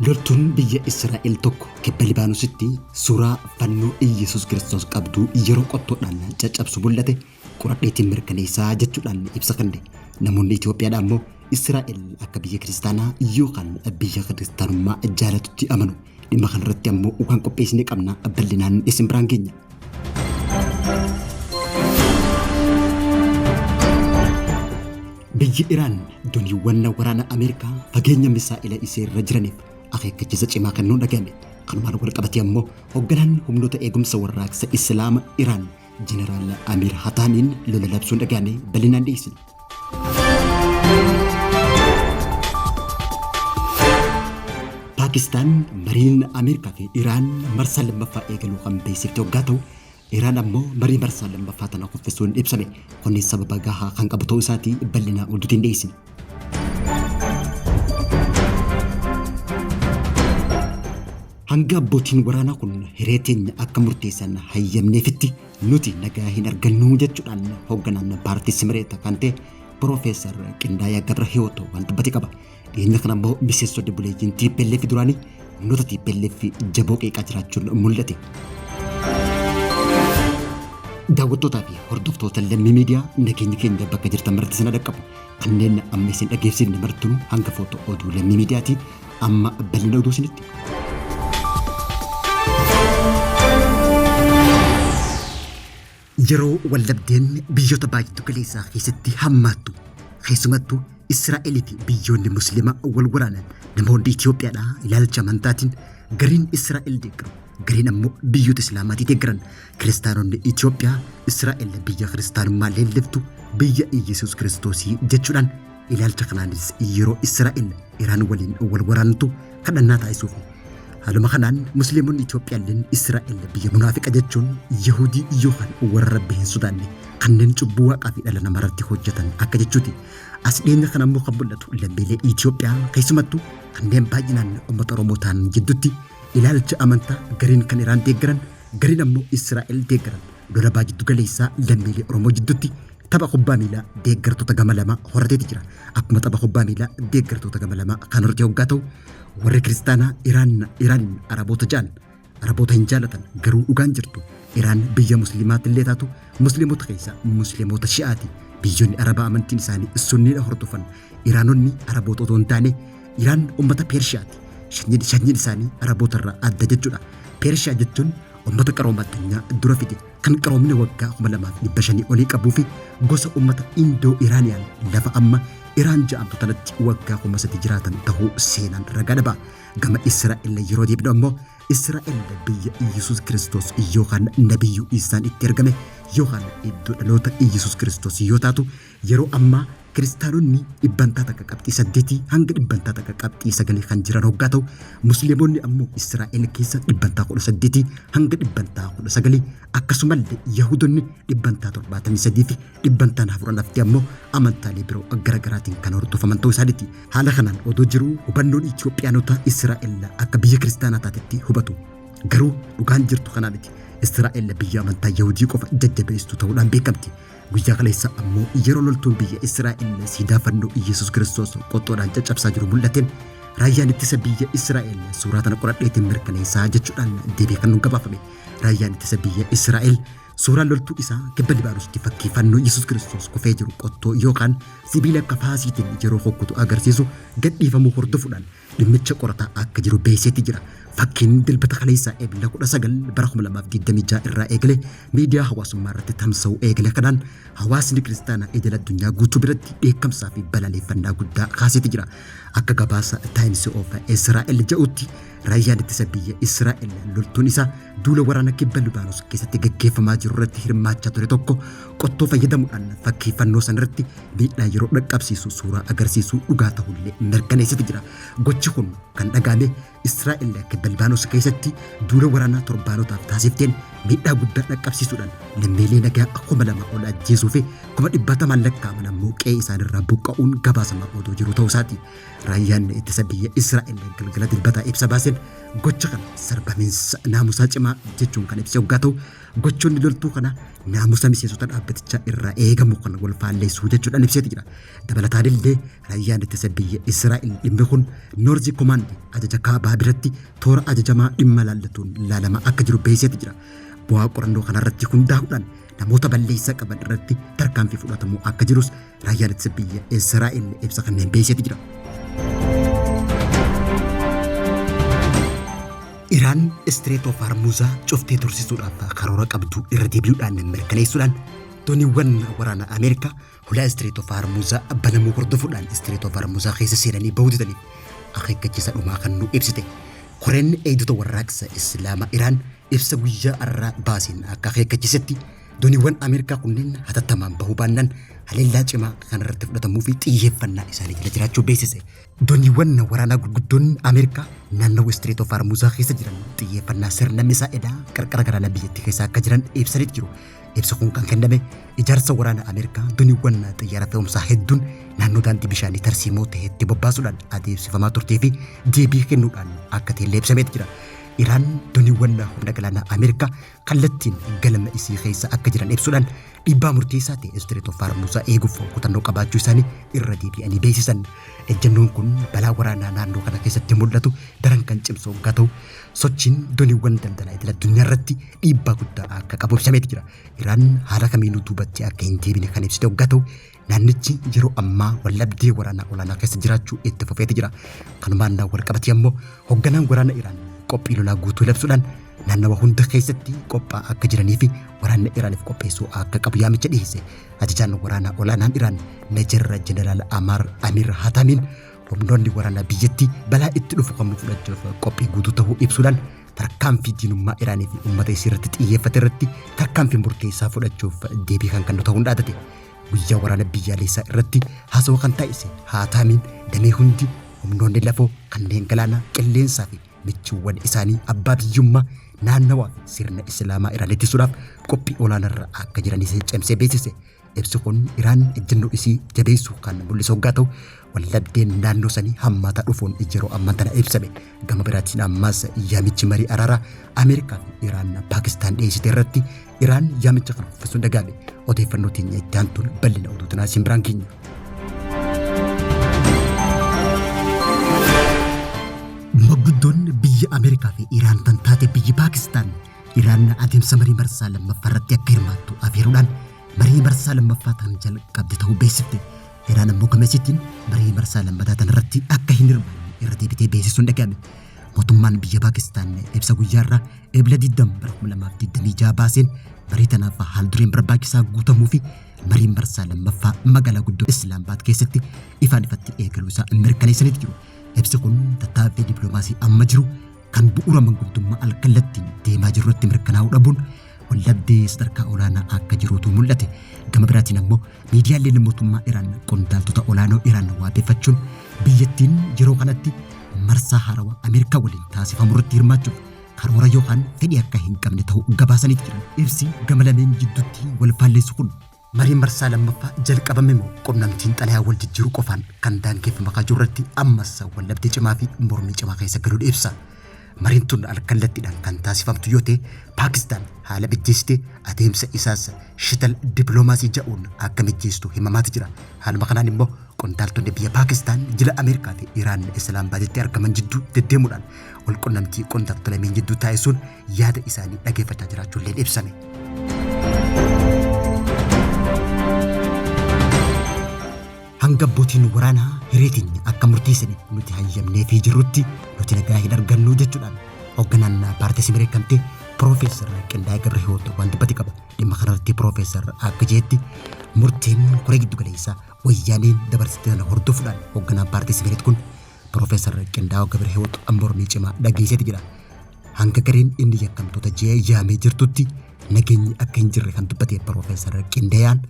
Loltuun biyya Israa'el tokko kibba Libaanositti suuraa fannoo Iyyasuus Kiristoos qabdu yeroo qottoodhaan caccabsu mul'ate qoradheetiin mirkaneessaa jechuudhaan ibsa kenne. Namoonni Itoophiyaadhaa immoo Israa'el akka biyya kiristaanaa yookaan biyya kiristaanummaa jaalatutti amanu. Dhimma kanarratti ammoo waan qopheessine qabna bal'inaan isin biraan geenya. Biyyi Iraan doniiwwan waraana Ameerikaa fageenya misaa'ila isee irra jiraniif akeekkachiisa cimaa kennuun dhagahame. Kanumaan wal qabatee ammoo hoogganaan humnoota eegumsa warraaqsa Islaama Iraan Jeneraal Amiir Hataamiin lola labsuun dhagahame bal'inaan dhiyeessina. Paakistaan mariin Ameerikaa fi Iraan marsaa lammaffaa eegaluu kan beeksifte hoggaa ta'u, Iraan ammoo marii marsaa lammaffaa tana kuffisuun ibsame. Kunis sababa gahaa kan qabu ta'uu isaatii bal'inaan oduutiin dhiyeessina. Hanga abbootiin waraanaa kun hiree teenya akka murteessan hayyamneefitti nuti nagaa hin argannu jechuudhaan hoogganaan paartii Simireeta kan ta'e Piroofeesar Qindaayaa Gabra Hiwoot waan dubbate qaba. Dhiyeenya kana immoo miseensonni buleeyyiin TPLF duraanii humnoota TPLF jaboo qeeqaa jiraachuun mul'ate. Daawwattootaa fi hordoftoota Lammii Miidiyaa nageenyi keenya bakka jirtan maratti sana dhaqqabu. Kanneen amma isin dhageessifne martinuu hangafoota oduu Lammii Miidiyaati. Amma bal'ina oduu isinitti. Yeroo waldhabdeen biyyoota baay'ee galeessaa keessatti hammaattu keessumattuu Israa'elii fi biyyoonni Musliimaa wal waraanan namoonni Itoophiyaadhaa ilaalcha amantaatiin gariin Israa'el deeggaru gariin ammoo biyyoota Islaamaatii deeggaran. Kiristaanonni Itoophiyaa Israa'el biyya kiristaanummaa leelliftu biyya Iyyasuus Kiristoosii jechuudhaan ilaalcha kanaanis yeroo Israa'el Iraan waliin wal waraantu kadhannaa taasisuufi. Haaluma kanaan Musliimonni Itoophiyaalleen Israa'el biyya munaafiqa jechuun Yahudii yookaan warra Rabbi hin sodaanne kanneen cubbuu waaqaa fi dhala namaa irratti hojjetan akka jechuuti. As dhiyeenya kana immoo kan mul'atu lammiilee Itoophiyaa keessumattuu kanneen baay'inaan uummata Oromoo ta'an jidduutti ilaalcha amantaa gariin kan Iraan deeggaran gariin ammoo Israa'el deeggaran lola baa jiddu galeessaa lammiilee Oromoo jidduutti tapha kubbaa miilaa deeggartoota gama lama horateeti jira. Akkuma tapha kubbaa miilaa deeggartoota gama lama kan horate hoggaa ta'u warri kiristaanaa Iraan Iraan Araboota ja'an Araboota hin jaalatan garuu dhugaan jirtu Iraan biyya musliimaatti illee taatu musliimota keessa musliimota shi'aati. Biyyoonni Arabaa amantiin isaanii sunniidha hordofan. Iraanonni Araboota otoo hin taane Iraan uummata Peershiyaati. Sanyiin isaanii Araboota irraa adda jechuudha. Peershiyaa jechuun uummata qarooma addunyaa dura fide kan qaroomina waggaa 2500 olii qabuu fi gosa uummata Indoo Iraaniyaan lafa amma Iraan ja'amtu tanatti waggaa 3000 jiraatan tahuu seenaan ragaa dhaba. Gama Israa'el yeroo deebinu ammoo Israa'el biyya Iyyasuus Kiristoos yookaan Nabiyyuu Iisaan itti ergame yookaan iddoo dhaloota Iyyasuus Kiristoos yoo taatu yeroo ammaa kiristaanonni dhibbantaa takka qabxii saddeetii hanga dhibbantaa takka qabxii sagalii kan jiran hoggaa ta'u musliimonni ammoo Israa'el keessa dhibbantaa 18 hanga dhibbantaa 19 akkasumallee Yahudonni dhibbantaa 73 fi dhibbantaan hafuran hafte ammoo amantaalee biroo garagaraatiin kan hordofaman ta'uu isaaniiti. Haala kanaan odoo jiruu hubannoon Itoophiyaanota Israa'el akka biyya kiristaanaa taatetti hubatu. Garuu dhugaan jirtu kanaa miti. Israa'el biyya amantaa Yahudii qofa jajjabeessitu ta'uudhaan beekamti. Guyyaa kaleessa ammoo yeroo loltuun biyya Israa'el siidaa fannoo Iyyasuus Kiristoos qoxxoodhaan caccabsaa jiru mul'ateen raayyaan ittisa biyya Israa'el suuraa tana qoradheetiin mirkaneessaa jechuudhaan deebii kan nuun gabaafame. Raayyaan ittisa biyya Israa'el suuraan loltuu isaa kibba Libaanositti fakkii fannoo Iyyasuus Kiristoos kufee jiru qottoo yookaan sibiila akka faasiitiin yeroo hokkutu agarsiisu gadhiifamuu hordofuudhaan dhimmicha qorataa akka jiru beeksiseeti jira. Fakkiin Dilbata kaleessaa Ebla 19 bara 2026 irraa eegale miidiyaa hawaasummaa irratti tamsa'uu eegale kanaan hawaasni kiristaanaa idil addunyaa guutuu biratti dheekkamsaa fi balaleeffannaa guddaa kaaseeti jira. Akka gabaasa Times of Israel jedhutti raayyaan ittisa biyya Israa'el loltuun isaa duula waraana kibba Libaanos keessatti gaggeeffamaa jiru irratti hirmaachaa ture tokko qottoo fayyadamuudhaan fakkii fannoo sanarratti miidhaa yeroo dhaqqabsiisu suuraa agarsiisuu dhugaa ta'ullee mirkaneessite jira. Gochi kun kan dhaga'ame Israa'el kibba Libaanos keessatti duula waraanaa torbaanotaaf taasifteen miidhaa guddaa dhaqqabsiisuudhaan lammiilee nagaa 2000 ol ajjeesuu fi 100,000 lakkaa'aman ammoo qe'ee isaanirraa buqqa'uun gabaasamaa odoo jiru ta'uu isaati. Raayyaan ittisa biyya Israa'el galgala Dilbataa ibsa baaseen gocha kana sarbamiinsa naamusaa cimaa jechuun kan ibse hoggaa ta'u, Gochoonni loltuu kanaa naamusa miseensota dhaabbatichaa irraa eegamu kan wal faalleessuu jechuudhaan ibseeti jira. Dabalataan illee raayyaan ittisa biyya Israa'el dhimmi kun Noorzi Komaandi ajaja kaabaa biratti toora ajajamaa dhimma laallatuun ilaalamaa akka jiru beeksiseeti jira. Bu'aa qorannoo kanarratti hundaa'uudhaan namoota balleessaa qaban irratti tarkaanfii fudhatamuu akka jirus raayyaan ittisa biyya Israa'el ibsa kanneen beeksiseeti jira. Iraan Strait of Hormuz cuftee tursiisuudhaaf karoora qabdu irra deebi'uudhaan mirkaneessuudhaan dooniiwwan waraana Ameerikaa hulaa Strait of Hormuz banamuu hordofuudhaan Strait of Hormuz keessa seenanii bahuu didaniif akeekkachiisa dhumaa kan nu ibsite. Koreen eegdota warraaqsa Islaamaa Iraan ibsa guyyaa har'aa baaseen akka akeekkachiisetti dooniiwwan Ameerikaa kunneen hatattamaan bahuu baannaan haleellaa cimaa kan irratti fudhatamuu fi xiyyeeffannaa isaanii jala jiraachuu beeksise. Dooniiwwan waraanaa gurguddoon Ameerikaa naannoo Strait of Hormuz keessa jiran xiyyeeffannaa sirna misaa'elaa qarqara galaana biyyattii keessa akka jiran ibsanii jiru. Ibsi kun kan kenname ijaarsa waraana Ameerikaa dooniiwwan xiyyaara fe'umsaa hedduun naannoo daandii bishaanii tarsiimoo ta'etti bobbaasuudhaan adeemsifamaa turtee fi deebii kennuudhaan akka ta'e ibsameeti jira. Iraan dooniiwwan humna galaanaa Ameerikaa kallattiin galma isii keessa akka jiran ibsuudhaan dhiibbaa murteessaa ta'e Strait of Hormuz eeguuf kutannoo qabaachuu isaanii irra deebi'anii beeksisan. Ejjennoon kun balaa waraanaa naannoo kana keessatti mul'atu daran kan cimsu hoggaa ta'u, sochiin dooniiwwan daldalaa idil addunyaa irratti dhiibbaa guddaa akka qabu ibsameeti jira. Iraan haala kamiinuu duubatti akka hin deebine kan ibsite hoggaa ta'u, naannichi yeroo ammaa wallabdee waraanaa olaanaa keessa jiraachuu itti fufeeti jira. Kanumaan wal qabatee ammoo hoogganaan waraana Iraan qophii lolaa guutuu labsuudhaan naannawa hunda keessatti qophaa'aa akka jiranii fi waraanni Iraaniif qopheessuu akka qabu yaamicha dhiyeesse. Ajajaan waraanaa olaanaan Iraan Meejar Jeneraal Amaar Amir Hatamiin humnoonni waraanaa biyyattii balaa itti dhufu kamuu fudhachuuf qophii guutuu ta'uu ibsuudhaan tarkaanfii diinummaa Iraanii fi uummata isii irratti xiyyeeffate irratti tarkaanfii murteessaa fudhachuuf deebii kan kennu ta'uun dhaadate. Guyyaa waraana biyyaalessaa irratti haasawaa kan taasise Haataamiin damee hundi humnoonni lafoo kanneen galaanaa qilleensaa fi michuuwwan isaanii abbaa biyyummaa naannawaa fi sirna Islaamaa Iraan ittisuudhaaf qophii olaanaarra akka jiranis cimsee beeksise. Ibsi kun Iraan ejjennoo isii jabeessuu kan mul'isu hoggaa ta'u, wallabdeen naannoo sanii hammaataa dhufuun yeroo ammaa tana ibsame. Gama biraatiin ammas yaamichi marii araaraa Ameerikaa fi Iraan Paakistaan dhiyeessite irratti Iraan yaamicha kana kuffisuun dhaga'ame. Odeeffannoo teenya itti aantuun bal'ina oduu tanaa isin biraan keenya. Maguddoon biyya Ameerikaa fi Iraan tan taate biyyi Paakistaan Iraan adeemsa marii marsaa lammaffaa irratti akka hirmaattu afeeruudhaan marii marsaa lammaffaa tan jalqabde ta'uu beeksifte. Iraan ammoo gama isiitiin marii marsaa lammataa tan irratti akka hin hirmaanne irra deebitee beeksisuun dhaga'ame. Mootummaan biyya Paakistaan ibsa guyyaa irraa Ebla 20 bara 2026 baaseen marii tanaaf haal dureen barbaachisaa guutamuu fi mariin marsaa lammaffaa magaalaa guddoo Islaamabaad keessatti ifaan ifatti eegaluu isaa mirkaneessaniiti jiru. Ibsi kun tattaaffii dippiloomaasii amma jiru kan bu'uura manguddummaa alkallattiin deemaa jiru irratti mirkanaa'uu dhabuun wallabdee sadarkaa olaanaa akka jirutu mul'ate. Gama biraatiin ammoo miidiyaaleen mootummaa Iraan qondaaltota olaanoo Iraan waabeffachuun biyyattiin yeroo kanatti marsaa haarawaa Ameerikaa waliin taasifamu irratti hirmaachuuf karoora yookaan fedhii akka hin qabne ta'uu gabaasaniiti jiran. Ibsi gama lameen jidduutti wal faalleessu kun mariin marsaa lammaffaa jalqabame moo qunnamtiin xalayaa wal jijjiiruu qofaan kan daangeffame akka jiru irratti ammas wallabdee cimaa fi mormii cimaa keessa galuun ibsa. Mariin tun alkallattiidhaan kan taasifamtu yoo ta'e, Paakistaan haala mijjeessitee adeemsa isaas shital dippiloomaasii ja'uun akka mijjeessitu himamaati jira. Haaluma kanaan immoo qondaaltonni biyya Paakistaan jila Ameerikaa fi Iraan Islaamabaaditti argaman jidduu deddeemuudhaan wal qunnamtii qondaaltota lameen jidduu taasisuun yaada isaanii dhageeffachaa jiraachuu illee ibsame. Hanga abbootiin waraanaa hiree keenya akka murteessaniif nuti hayyamneefii jirrutti nuti nagaa hin argannu jechuudhaan hoogganaan paartii Simiree kan ta'e Piroofeesar Qindaa'ee Gabrahiwoot waan dubbate qaba. Dhimma kanarratti Piroofeesar akka jedhetti murteen koree giddu galeessaa wayyaaneen dabarsite sana hordofuudhaan hoogganaan paartii Simireet kun Piroofeesar Qindaa'oo Gabrahiwoot mormii cimaa dhageesseeti jira. Hanga gareen inni yakkamtoota ji'ee yaamee jirtutti nageenyi akka hin jirre kan dubbate Piroofeesar Qindaa'aan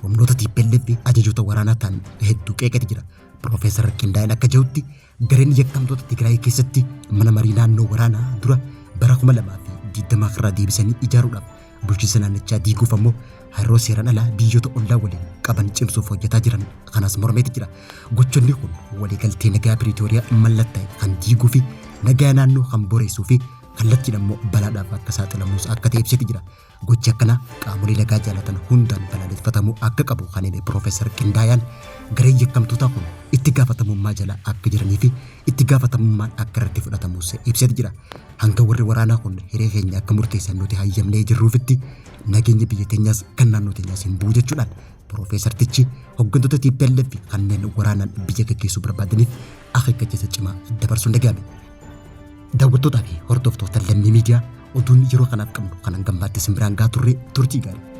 humnoota TPLF fi ajajoota waraanaa ta'an hedduu qeeqeeti jira. Piroofeesar Qindaa'een akka jedhutti gareen yakkamtoota Tigraay keessatti mana marii naannoo waraanaa dura bara 2020 irraa deebisanii ijaaruudhaaf bulchiinsa naannichaa diiguuf ammoo hariiroo seeraan alaa biyyoota ollaa waliin qaban cimsuuf hojjetaa jiran kanas mormeeti jira. Gochoonni kun waliigaltee nagaa Piriitooriyaa mallattaa'e kan diiguu fi nagaa naannoo kan boreessuu fi kallattiin ammoo balaadhaaf akka saaxilamus akka ta'e ibseeti jira. Gochi akkanaa qaamolee nagaa jaalatan hundaan balaaleffatamuu akka qabu kan hime Piroofeesar Qindaayaan gareen yakkamtootaa kun itti gaafatamummaa jala akka jiranii fi itti gaafatamummaan akka irratti fudhatamus ibseeti jira. Hanga warri waraanaa kun hiree keenya akka murteessan nuti hayyamnee jirruufitti nageenyi biyya teenyaas kan naannoo teenyaas hin bu'u jechuudhaan Piroofeesartichi hoggantoota TPLF kanneen waraanaan biyya gaggeessuu barbaadaniif akeekkachiisa cimaa dabarsuun dhaga'ame. Daawwattootaa fi hordoftoota Lammii Miidiyaa oduun yeroo kanaaf qabnu kanan gammaatti isin biraan gahaa turre turtii gaarii.